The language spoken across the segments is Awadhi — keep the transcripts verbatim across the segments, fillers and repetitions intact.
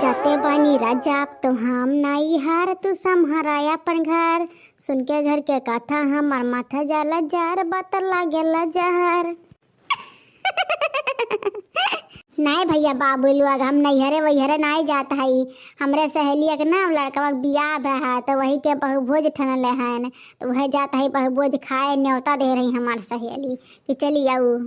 आते बानी राजा, अब तो हम नाई हार, तू संभारा अपन घर। सुन के घर के कथा, हमार माथा जाला जार, बतर लागेला जहर। नाई भैया बाबू लोग, हम नैहरे वैहरे नाई जात हई। हमरे सहेलिया के ना लड़कवा के बियाह भे है, तो वही के बहुभोज ठनले हन, तो वह जात हई बहुभोज खाए, न्योता दे रही हमार सहेली कि चली आऊ।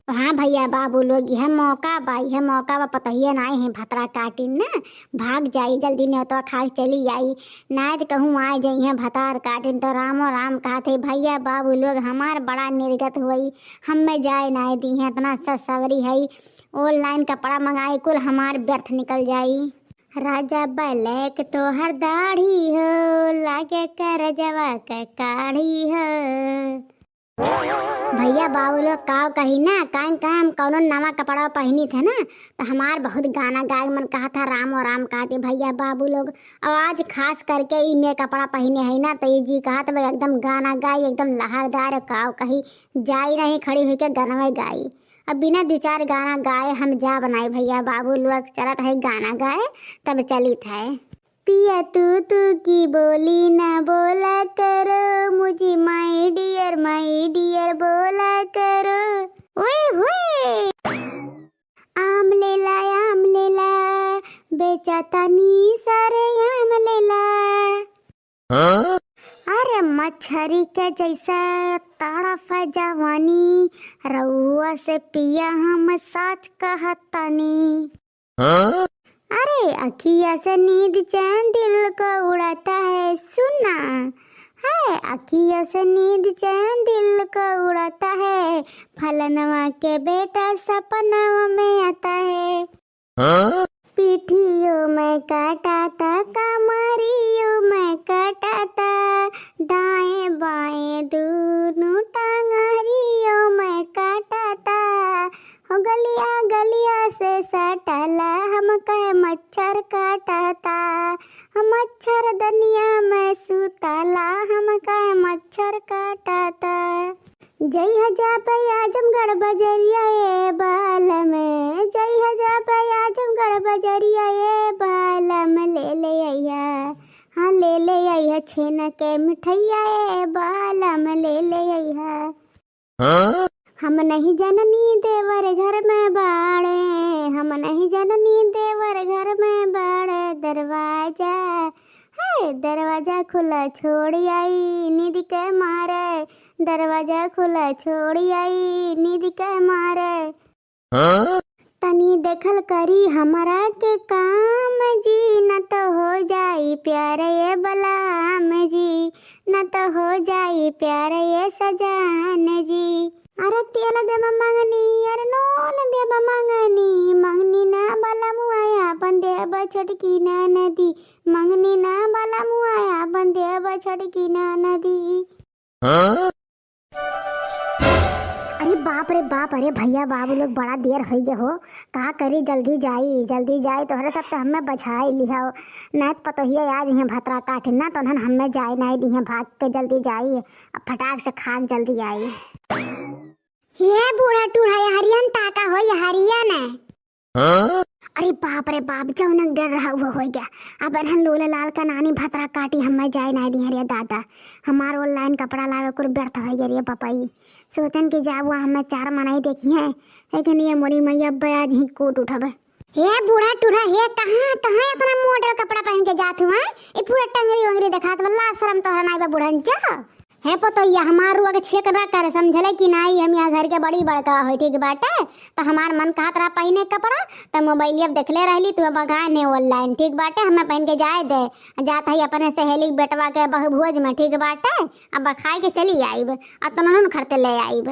हाँ भैया बाबू लोग, यह मौका बा, यह मौका बा, पतोहिया नाई है भतरा काटिन ना, भाग जाई, जल्दी न्योतवा खा के चली आई, नाई तो कहूँ आ जाई है भतार काटिन तो रामो राम कहत है। भैया बाबू लोग, हमार बड़ा निर्गत होई, हमें जाए नाई दी है, इतना ससवरी है, online कपड़ा मंगाई, कुल हमार व्यर्थ निकल जाई। राजा बलैक तोहर दाढ़ी हो, लागे करजवा के काढ़ी हो। भैया बाबू लोग काव कही ना, काहे काहे हम कौनो नवा कपड़ा पहिनी थे ना, तो हमार बहुत गाना गाए मन कहा था, राम और राम कहते भैया बाबू लोग। और आज खास करके ई मैं कपड़ा पहिने है ना, तो ये जी कहा था भाई एकदम गाना गाई, एकदम लहरदार काव कही, जाई नहीं खड़ी होके गनवे गाई। अब बिना दो चार गाना गाए हम जा बनाए भैया बाबू लोग, चलत है गाना गाए, तब चलित है। पिया तू तू की बोली ना बोला करो, मुझे my dear my dear बोला करो। ओए होए। आम लेला, आम लेला, बेचा तनी सारे आम लेला। हाँ? अरे मछरी के जैसा तड़फ जवानी, रउआ से पिया हम सच कहतनी। हाँ? अरे अखिया से नींद चैन दिल को उड़ाता है, सुना है, अखिया से नींद चैन दिल को उड़ाता है, फलनवा के बेटा सपनवा में आता है। हाँ? पीठियों में काटाता, कमरियों में काटाता, दाएं बाएं दोनों टांगरियों में काटाता। हो गलिया गलिया से सटला, हमके मच्छर काटाता। हम मच्छरदनिया में सुतला, हमके मच्छर काटाता। जइहा जाबे आजमगढ़ बजरिया ए बालम, जइहा जाबे आजमगढ़ बजरिया ए बालम, ले ले अइहा, हाँ ले ले अइहा छेना के मिठैया ए बालम, ले ले अइहा। हाँ? हम नहीं जननी देवर घर में बाड़े, हम नहीं जननी देवर घर में बाड़े, दरवाजा है, दरवाजा खुला छोड़ी आई नींद के मारे, दरवाजा खुला छोड़ी आई नींद के मारे। हाँ? तनी देखल करी हमरा के काम जी, न तो हो जाई प्यार ये बलराम जी, न तो हो जाई प्यार ये सजान जी। अरे तेल देब मंगनी, अरे नून देब मंगनी, मंगनी ना बलमुआ आपन देब छोटकी ननदी, मंगनी ना बलमुआ आपन देब छोटकी ननदी। हाँ? अरे बाप रे बाप, अरे भैया बाबू लोग बड़ा देर होइ गए हो, का करी, जल्दी जाई, जल्दी जाई, तोहरे सब तो हमें बझाई लिहो, नाय तो पतोहिया आज यहाँ भतरा काटे ना, तो उन्हन हमें जाए नाय दिहे, भाग के जल्दी जाई, अब फटाक से खा के जल्दी आई। हे बूढ़ा टूढ़ा, ये हरियन ताका हो, ये हरियन है। हाँ? अरे बाप रे बाप, जौन डर रहा वो होइ गया। अब इन्हन लोले लाल का नानी भतरा काटी, हमें जाए नाय दिहे रे दादा। हमार online कपड़ा लावे कुल व्यर्थ होइ गया रे पपाई। सोचन कि जाब वहाँ हमें चार मनई देखी हैं, लेकिन ये मोरी मैया अब आज ही कूट उठब। हे बूढ़ा टूढ़ा, हे कहाँ, कहाँ इतना model कपड़ा पहन के जात हुआ? ये पूरा टंगरी वंगरी दिखात बा, लाज शरम तोहरा नाय बा बुढ़न चो। हे पतोहिया, हमार रुआ के छेक ना करे, समझले कि नाई, हम यहाँ घर के बड़ी बड़का होई, ठीक बाटे? तो हमार मन कहत रहा पहिने कपड़ा, तो मोबाइलिया पे देखले रहली, तू अब गए ने online, ठीक बाटे, हमें पहन के जाए दे। जात है अपने सहेली के बेटवा के बहुभोज में, ठीक बाटे, अब खाए के चली आइब, आ तनहुन खरते ले आइब।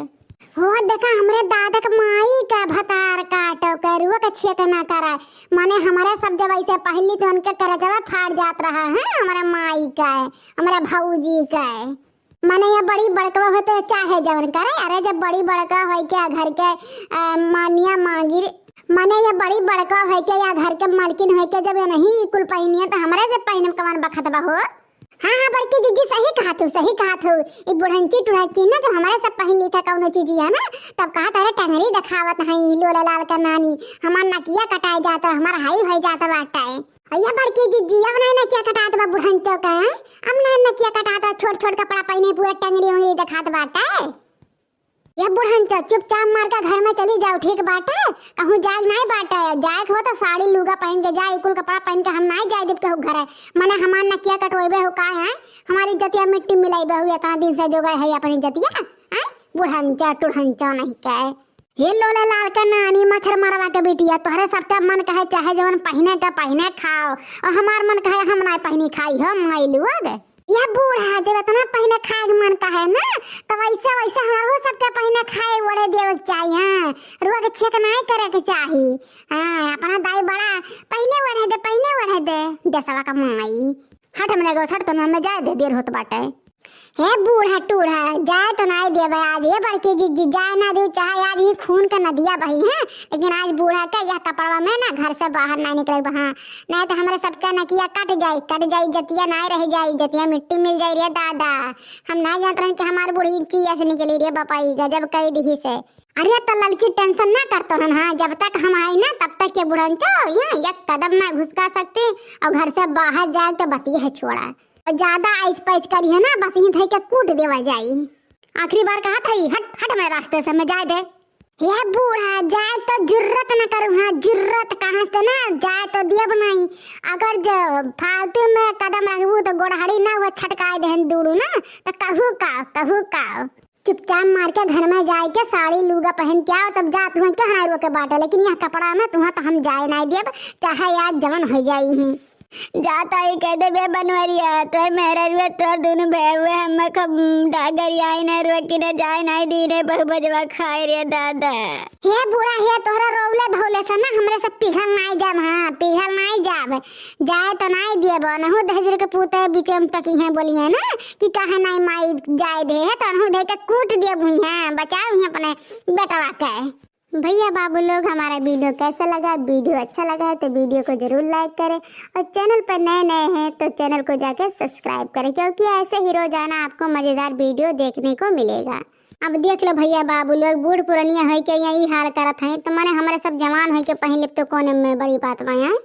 हो देखा, हमरे दादा के माई का भतार काटो के रुआ के छेक ना करे, माने हमरे सब जब ऐसे पहली तो उनके करजवा फाड़ जात रहा है, हमरे माई का, हमरे भौजी का। माने ये बड़ी बड़कवा होते चाहे जवन करे, अरे जब बड़ी बड़का होई के घर के, अ, मानिया मांगिर, माने ये बड़ी बड़का होई के या घर के मालकिन होई के जब ये नहीं कुल पहिनिए तो हमरे से पहिने में कवन बखत बा हो? हाँ, हाँ, बड़की जीजी सही कहा तू, सही कहा तू। ई बुढ़ंची टुढ़ंची ना जब हमरे से पहिन ली था कौनो चीजिया ना, तब कहा तारे टंगरी दिखावत है ई लोला लाल का नानी, हमार नकिया कटाए जाता, हमार हाई होई जाता बाटे। अइया बड़की जिज्जी, अब नाहीं नकिया कटात बा बुढ़न चौका, हैं? अब नाहीं नकिया कटात बा, छोट छोट कपड़ा पहिने पूरा टंगरी उंगरी देखात बाटे। ये बुढ़न चौ, चुपचाप मार के घर में चली जाओ, ठीक बाटे? कहूँ जाए नाहीं बाटे, जाए के हो तो साड़ी लुगा पहिन के जाए, कुल कपड़ा पहिन के हम नाहीं जाए देब केहू घरे। मने हमार नकिया कटवइबे हो का, हैं? हमारी इज्जतिया मिट्टी मिलाइबे हो, इतना दिन से जोगाए है अपनी इज्जतिया, हैं? बुढ़न चौ, टुढ़न चौ नहीं के। हे लोले लाल के नानी मच्छर मरवा के बिटिया, तोहरे सबके मन कहे चाहे जवन पहिने के पहिने खाओ, और हमार मन कहे हम नाहीं पहिनी खाई हो माई लोग। ये बूढ़ा, जब इतना पहिने खाए के मन कहे ना, तो वैसे वैसे हमरो सबके पहिने खाए ओढ़े देवे के चाही, हाँ। रोग छेक नाहीं करे के चाही। हाँ, अपना दाई बड़ा पहिने ओढ़े दे, पहिने ओढ़े दे, देसवा का माई। हट हमरे गो, हट तो ना, हमें जाए दे, देर होत बाटे। हे बूढ़ा टूढ़ा, जाए तो नाहीं देबे आज। ये बड़की जिज्जी, जाए ना दू, चाहे आज ही खून के नदिया बही है, लेकिन आज बूढ़ा के यह कपड़वा में ना घर से बाहर नाहीं निकले बा, हाँ। नाहीं तो हमरे सबके नकिया कट जाई, कट जाई, इज्जतिया नाहीं रह जाई, इज्जतिया मिट्टी मिल जाई रे दादा। हम नाहीं जानत रहन कि हमार बूढ़ी चिया से निकली रे बपाई, गजब कई दिही से। अरे तो ललकी tension ना करतो हन, हाँ, जब तक हम आई ना तब तक के बुढ़न चो यहाँ एक कदम ना घुसका सकती, और घर से बाहर जाए तो बतिया है छोड़ा। और ज्यादा आइस पाइस करी है ना, बस यहीं धई के कूट देवा जाई। आखिरी बार कहा था, हट, हट मेरे रास्ते से, मैं जाए दे। हे बूढ़ा, जाए तो जुर्रत न करू, हाँ, जुर्रत कहाँ से ना, जाए तो दियब नहीं। अगर जो फालतू में कदम रखबू तो गोड़हड़ी ना हुआ छटकाए देहन दूरू ना, तो कहू का, कहू का। चुपचाप मार के घर में जाए के साड़ी लूगा पहन के आओ, तब जा तुहन के हनाई रोके बाटे, लेकिन यह कपड़ा में तुहन तो हम जाए नहीं देब, चाहे आज जवन हो जाई ही। जाता ही कह दे बे बनवरिया, तोर मेहररुआ, तोर दोनों भैया हुए, हम खब डागरिया ही नहीं रोकी न जाए नहीं दी रे बहु बजवा खाए रे दादा। हे बूढ़ा, हे तोहरा रोवले धोले से ना हमरे सब पिघल नाई जाब, हाँ, पिघल नाई जाब। जाए तो नाई दिए बो, नहु दहजुर के पूते बीचे में टकी हैं, बोली है ना कि काहे नाई माई जाए दे है, तो नहु दे के कूट दिए हुई हैं, बचाओ ही अपने बेटवा के। भैया बाबू लोग, हमारा video कैसा लगा? Video अच्छा लगा है तो video को जरूर like करें, और channel पर नए नए हैं तो channel को जाके subscribe करें, क्योंकि ऐसे ही रोजाना आपको मजेदार video देखने को मिलेगा। अब देख लो भैया बाबू लोग, बूढ़ पुरनिया होई के यही हाल करत हैं, तो मने हमरे सब जवान होई के पहले तो कोने में बड़ी बात बा, हैं?